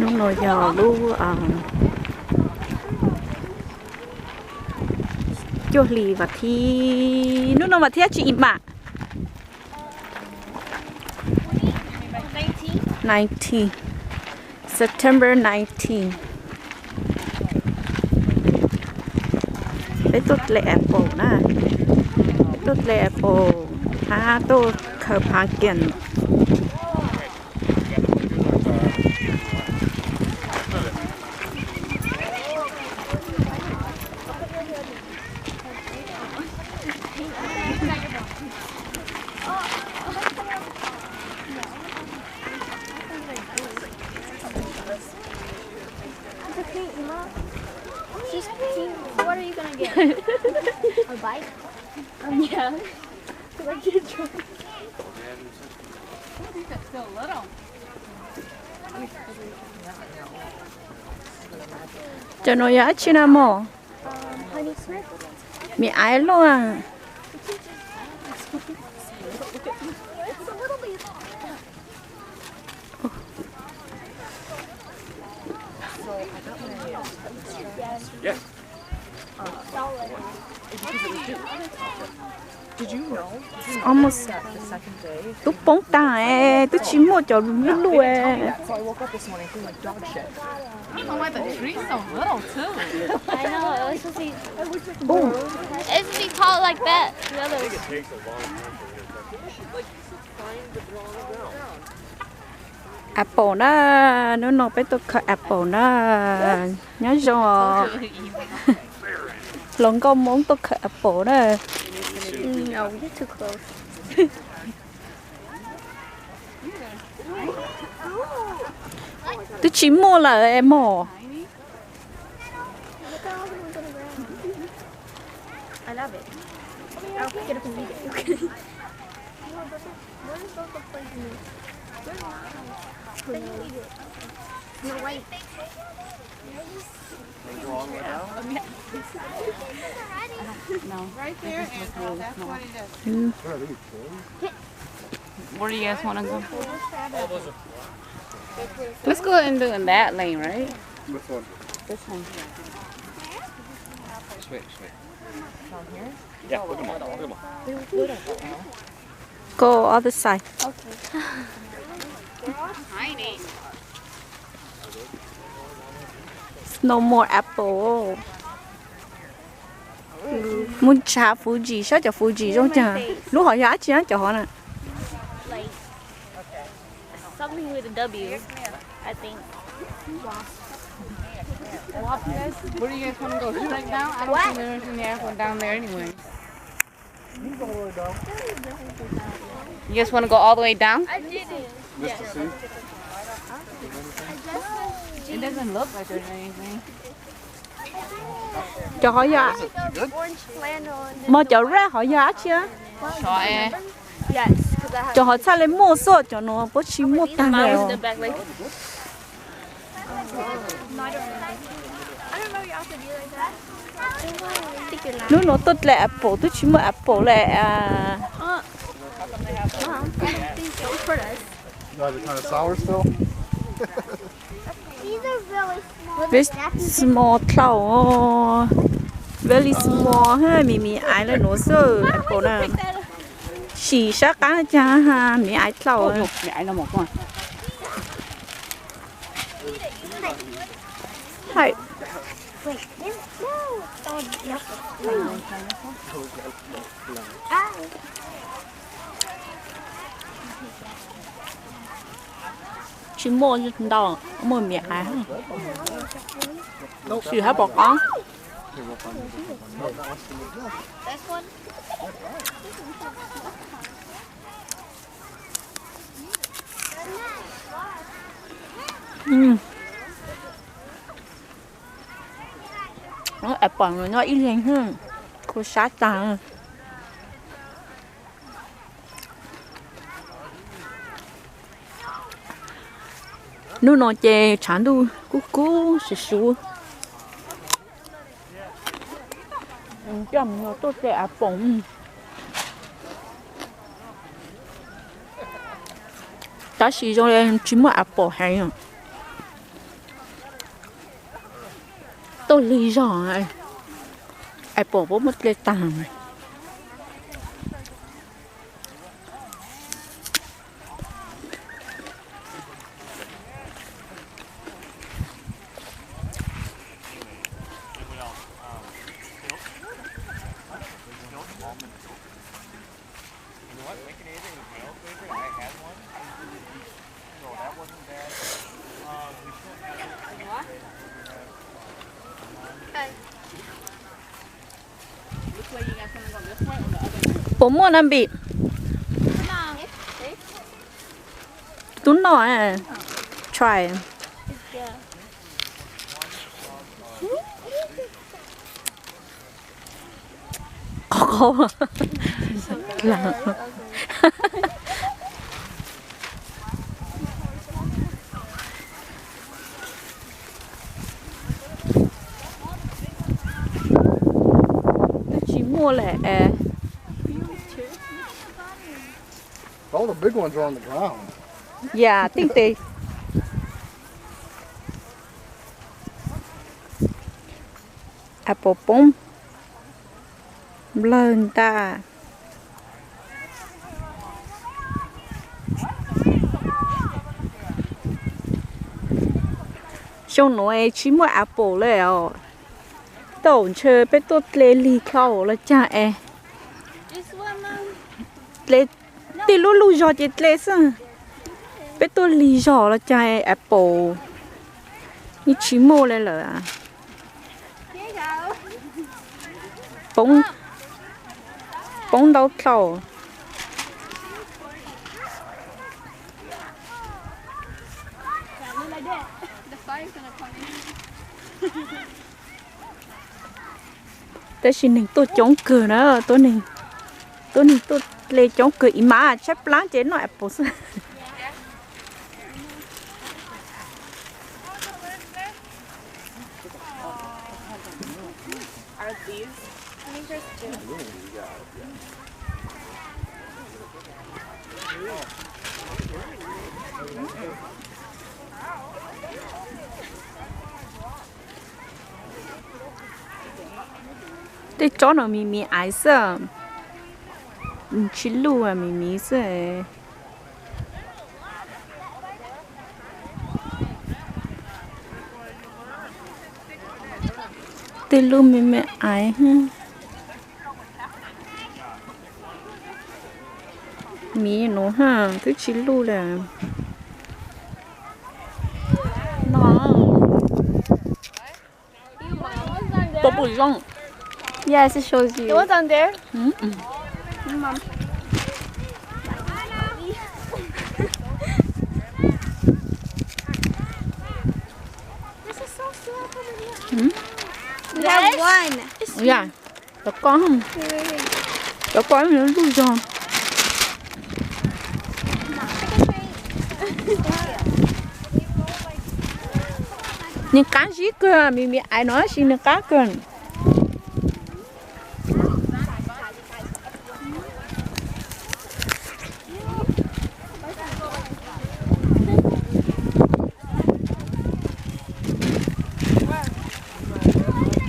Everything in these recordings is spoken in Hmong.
Hnub no yog lub cuaj hli vas thib, hnub no vas thib dab tsi Im Mas? Nineteen, September nineteen. Peb tuaj dle apple na, tuaj dle apple hab tuaj khaws pumpkin. It's okay, Ima. Just think, what are you gonna get? A bike? Um, yeah. Like your joke. Cov no yog dab tsi na mog? Mim aiv luaj. Almost, twb poob tag es twb tsis muaj cov lub lub. I know, it was supposed to be, it was supposed to be tall like that. The others. Apple na, hnub no peb tuaj khaws apple na, nyob zoo os. Hluas nkauj Hmoob tuaj khaws apple na. Twb tsis muaj lawm mog. Where do you guys want to go? Let's go into that lane, right? This one. This one. Sweet, sweet. Yeah, look at them all. Look at them all. Go other side. Okay. They're all tiny. No more apple. Mus ntshav Fuji, saib cov Fuji zoo cas. Lub hov yog dab tsi cov hov na? Something with a W, I think. Where do you guys want to go? Straight down? I don't think there's any apple down there anyway. You guys want to go all the way down? Just to see? It doesn't look like there's anything. Cov hov yog, mog cov red hov yog dab tsi? Cov hov txhaj le muaj xwb, cov no puab tsis muaj tag li. Hnub no tuaj dle apple twb tsis muaj apple le. Very small thaum, very small, Mim, Mim aiv le nuav xwb apple na. Sim sab qaab caag, Mim aiv thaum. Tsis muaj ntau, muaj Mim aiv. Sim hab pom qoob. Apple nyob ib leeg, kuv sab tag. Hnub no ces tshav ntuj kub kub su su. Coj mus tuaj dle apple. Tab sis zoo li tsis muaj apple heev. Tuaj lig zog, apple puas muaj dle tag. Puas muaj na Npis? Tub noj, try. Qhov qhov. Twb tsis muaj lawm. All the big ones are on the ground. Yeah, I think they, apple poob nplawg ntag. Xyoo nuav tsis muaj apple lawm os. Tau ntshe peb tuaj dle lig dhau los cas es. Dle, tej lub lub zog ces dle xwb. Peb tuaj lig zog los cas es apple yeej tsis muaj li lawm. Poob, poob ntau dhau. Tab sis neeg tuaj coob kawg na, tuaj neeg, tuaj neeg tuaj dle coob kawg, ib mas tshaib plab ces noj apple xwb. Tej tsob no me me aiv xwb, tsis luj, me me xwb. Tej lub me me aiv. Miv nuav ha, twb tsis luj li no. Pom pum zoo. Yes, it shows you. The ones on there? This is so slow. We have one. Yeah. Cov ko, cov ko luj zog. Nws qab zib kawg, me me aiv no tab sis nws qab kawg.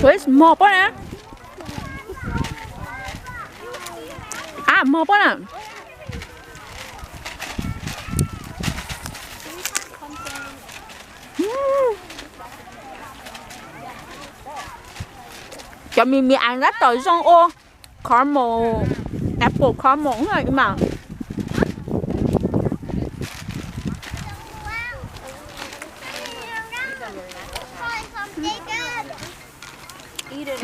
Where's mog poj na? A, mog poj na. Cov me me aiv tab tom zoo ua caramel, apple caramel mas.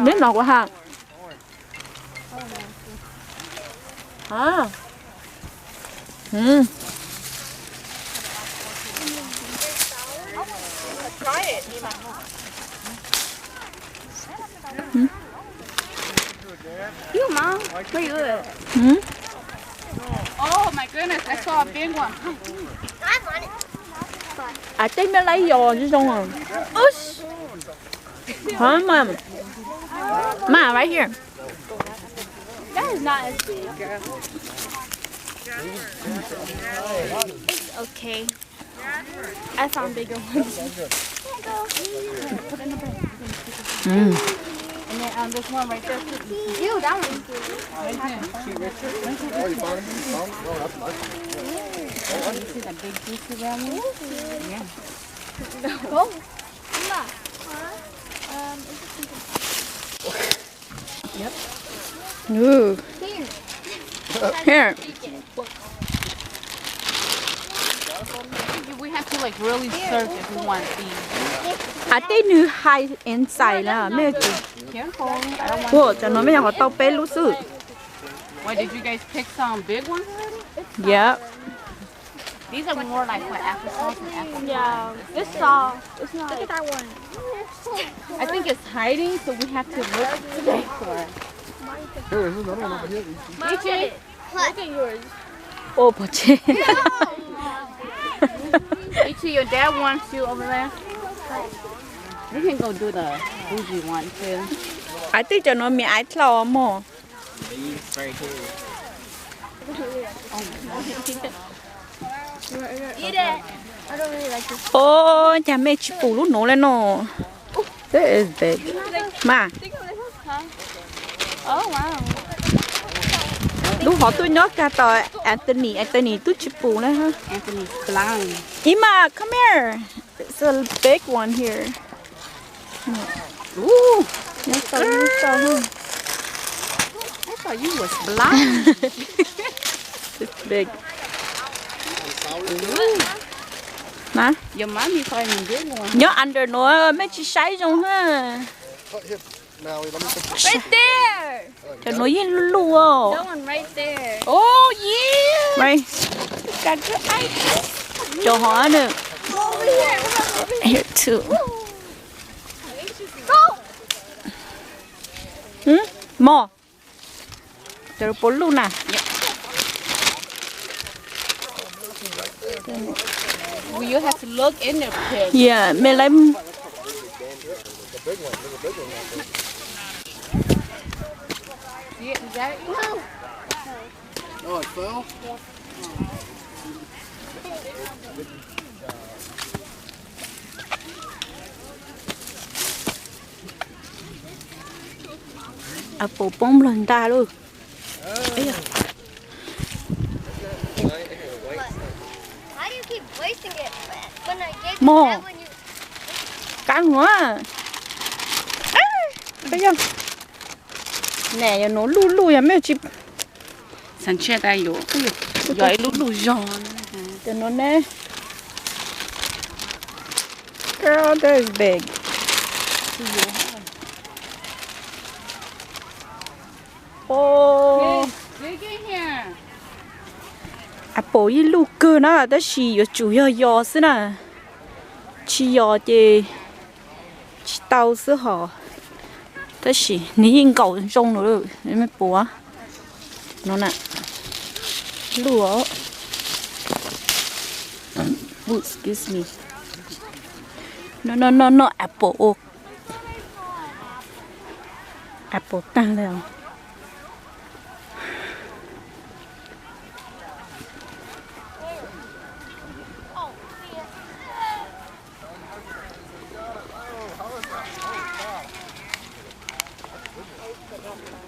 Neb no kuv ha. You, Mom? Where you at? Oh my goodness, I saw a big one. A, tej me laj yos zoo. Huh, Mom? Mom, right here. That is not as big, girl. It's okay. I found bigger ones. Mm. And then um, there's one right there too. Ew, that one. Right there. Oh, you found it? You found it? Oh, that's a nice one. You see the big juicy brown one? Yeah. Go. Mama. Um, is this something? Yep. Ooh. Here. Here. We have to like really search if we want these. Qhov tej nws hais inside na, mej. Careful. I don't want. Ua, cov no mej yog qhov tau peb lub xwb. Wait, did you guys pick some big ones already? Yep. These are more like for applesauce and apple pie. Yeah, this is all. It's not. Look at that one. I think it's hiding, so we have to look for it. Here, there's another one over here. Mom, look at it. Look at yours. Oh, pov tseg. Ichi, your dad wants you over there. We can go do the bougie one too. I think cov no me ais dlhau mog. Leaves right here. Eat it. I don't really like this. Oh, cas mej tsis pum lub nuav le no. This is big. Ma. Oh, wow. Lub hov tuaj nyob kag tom Anthony, Anthony twb tsis pum le. Anthony's blind. Ima, come here. It's a big one here. Ooh, nyob tau, nyob tau. I thought you was blind. It's big. Ooh. Na? Your mommy find a big one. Nyob under no, mej tsis saib zoo ha. Right there. Cov no yeej luj luj os. That one right there. Oh, yeah. Right. Got good eyes. Cov hov na. Over here. Over here. Here too. Go. Hmm? Mog. Cov puas luj na. Well, you have to look in there, kid. Yeah, mej lab. See it? You got it? No. Oh, it fell? Apple poob nplawg ntag lauj. Mog, kab nuav. Nam yog nuav luj luj yog mej tsis. Xav ntshe tas yuav, yuav ib lub luj zog. Cov nuav ne. Girl, that is big. Oh. Apple yeej luj kawg na, tab sis yuav tsum yog yos xwb na. Tsis yos ces tsis tau xwb hos. Tab sis nws yeej nkaum zoo no lawm, mej puas? No na, luj os. Ooh, excuse me. No, no, no, no, apple. Apple tag li.